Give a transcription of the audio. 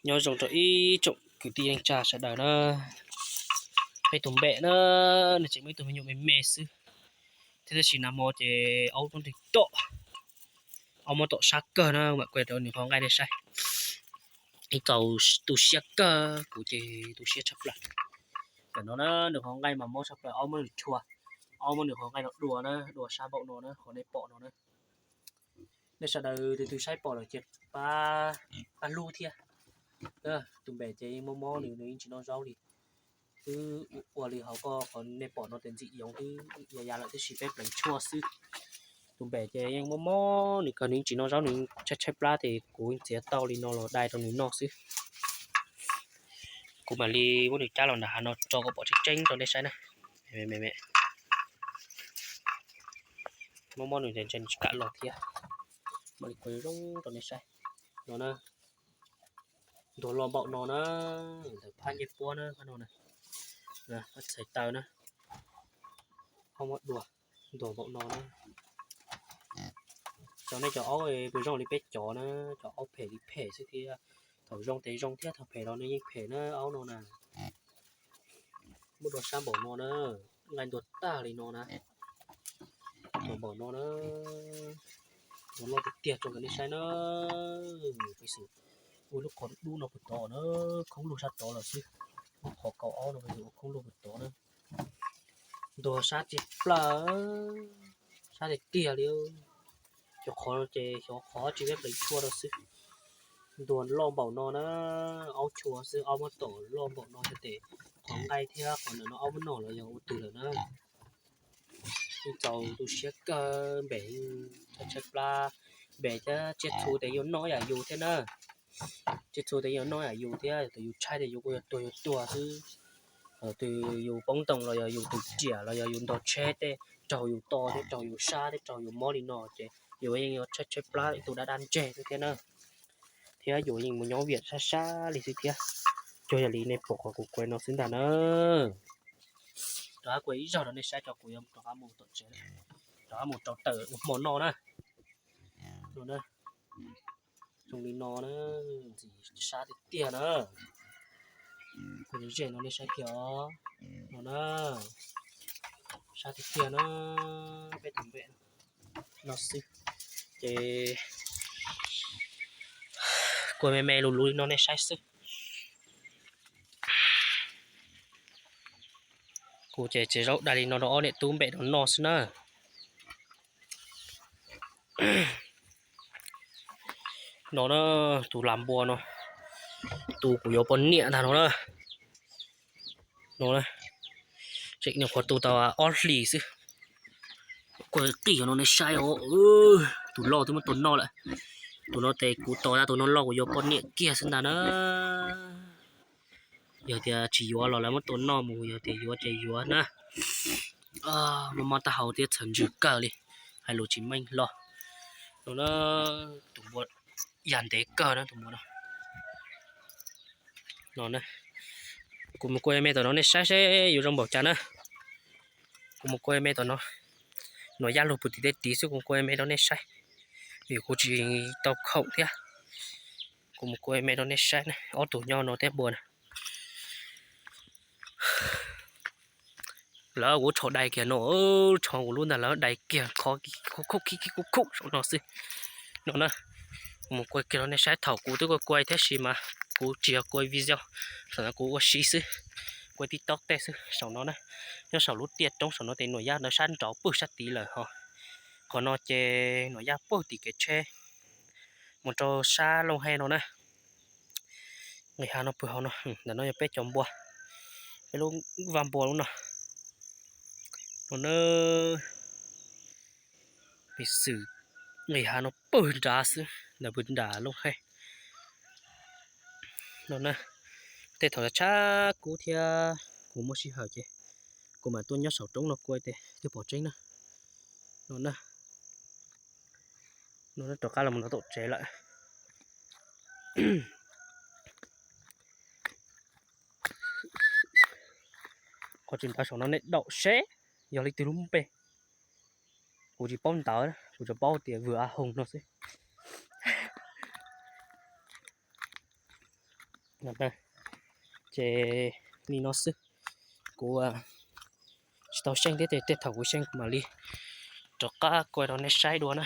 Nyob zoo rau ib tsoom kwv tij neej tsa sawv daws na. Peb tus npem na, nws tseem muaj ib tug me nyuam me me xwb, thiab tab sis nag hmo ces aub muab nws tom, aub muab tom sab kawg na, mam kuaj rau nws qhov nqaij nej saib. Ib txaus tu siab kawg, kuv ces tu siab tshaj plaws. Tam no na nws qhov nqaij mas mob tshaj plaws, aub muab nws rhuav, aub muab nws qhov nqaij no dua na, dua sab npaum no na, qhov nej pom no na. Nej sawv daws tus twg saib pom lawm ces pab, pab hlub thiab. Tus npem ces yeej mob mob nws, nws yeej tsis noj zaub li. Twb ua li hauv ko qhov nej pom no tes ntxim yoov twb ua ya lawm, tab sis peb pleev tshuaj xwb. Tus npem ces yeej mob mob nws kawg, nws yeej tsis noj zaub, nws tshaib tshaib plab ces kuv txiav tau li no los dai rau nws noj xwb. Kuv mam li muab nws cab los nram hav no tso kom pom tseeb tseeb rau nej saib na. Me me, mob mob nws ntshe nws tsis kam los thiab. Mam li kuaj zoo rau nej saib no na. Ntuag loj npaum no na, ntawm phab ncej puab na, phab no na, phab txhais taw na, aub muab dua, ntuag npaum no na. Cov nej cov aub puas zoo li peb cov na, cov aub phem li phem xwb thiab. Thaum zoo ces zoo thiab, thaum phem los nws yeej phem na, aub no na. Muab dua sab npaum no na, nqaij ntuag tag li no na. Ntuag npaum no na, ntuag loj tiag tiag rau nej saib na. Peb xwm ua lub qhov dub no puag tod na, khoob lug sab tod lawm xwb. Lub qhov kaum aub no peb xwm ua khoob lug puag tod na. Ntuag sab tiag plaws, sab tiag tiag li. Cov qhov no ces xyov qhov tsis peb pleev tshuaj rau xwb. Ntuag loj npaum no na, aub chua xwb, aub muab tom loj npaum no ces qhov nqaij thiab qhov ntawm no aub muab noj los yog ua twg lawm na. Yeej txaus tu siab kawg, npem tshaib tshaib plab, npem thiab tsiaj txhu ces yuav noj yam yus thiab na. Tsiaj txhu ces yuav noj yam yus thiab, tus yus tshaib ces yus kuj yuav tuag yuav tuag xwb. Tus yus poob ntoo los yog yus tus riam los yog yus ntog tsheb tej raug yus to thiab raug yus sab thiab raug yus mob li no ces yus yeej yuav tshaib tshaib plab tus dab dab ntseg xwb thiab na. Thiab yus yeej mus nyob viam sab sab li xwb thiab. Cuag yam li nej pom qhov kuv kuaj no xwb ntag na. Rov qab kuaj ib zaug rau nej saib tso, kuv yuav rov qab mus tom tsev, rov qab mus rau tawm ua hmo noj na. No na, zoo li no na, ntxim sab tiag tiag na. Kuaj ze no nej saib kiag os. No na, sab tiag tiag na, peb tus npem no xwb. Ces kuaj me me lus lus li no nej saib xwb. Kuv ces txiav zaub dai li no rau ob niam tub npem no noj xwb na. No na, tus lam npua no, tus kuv yuav poj niam ntag no na. No, tseem nyuam qhuav tu tau ob hlis xwb. Kuaj qij no nej saib os, tus loj twb muab tua noj lawm. Tus no ces kuv tos tau tus no loj kuv yuav poj niam kiag xwb ntag na. Yog tias tsis yuav los lawv muab tua noj mus, yog tias yuav ces yuav na. Mob mob taub hau thiab txhawv ntsws kawg li, hais lus tsis meej hlo. No na, tus npua yam ntev kawg na tus npua no. No, kuv mus kuaj me tom no nej saib seb yuav zoo npaum cas na. Kuv mus kuaj me tom no, no yaj lug puag tim tej tid xwb, kuv kuaj me rau nej saib. Vim kuv tsis tau khoom thiab. Kuv mus kuaj me rau nej saib na, ob tug nyob no thiab npua na. Lawv kuv tsho dai kiag no, tsho kuv lub ntag lawv dai kiag qhov khuj khuj khuj khuj saum no xwb. No na, kuv mus kuaj kiag rau nej saib, thaum kuv twb kuaj kuaj thiab sis mas kuv tsis yog kuaj video, thaum ntawd kuv ua si xwb, kuaj TikTok tej xwb saum no na. Nyob saum lub tiaj roob saum no ces Nuam Yaj ntawd sab nraud pwg sab tid lawm ho. Qhov no ces Nuam Yaj pwg tim kev tsheb mus rau sab Looj Hej no na. Nqis hav no pwg hauv no, ntawm no yog peb cov npua, peb lub vaj npua lub no. No na, piv xwm nqis hav no pwg nrad xwb, ntawm pwg nram Looj Hej. No na, tej thaum tshab kub thiab kuv muaj sij hawm ces kuv mam tuaj nyob saum roob no kuaj tes twb pom tseeb na. No na, no rov qab los mus tom tsev lawm. Qhov tsis ntawd saum no nej daum seb yog leej twg lub npe. Kuv tsis paub ntawv, kuv tsuas paub tias Vwm A Hoos no xwb. Ces li no xwb, kuv tsis tau xyeej thiab, tej thaum kuv xyeej kuv mam li rov qab kuaj rau nej saib dua na.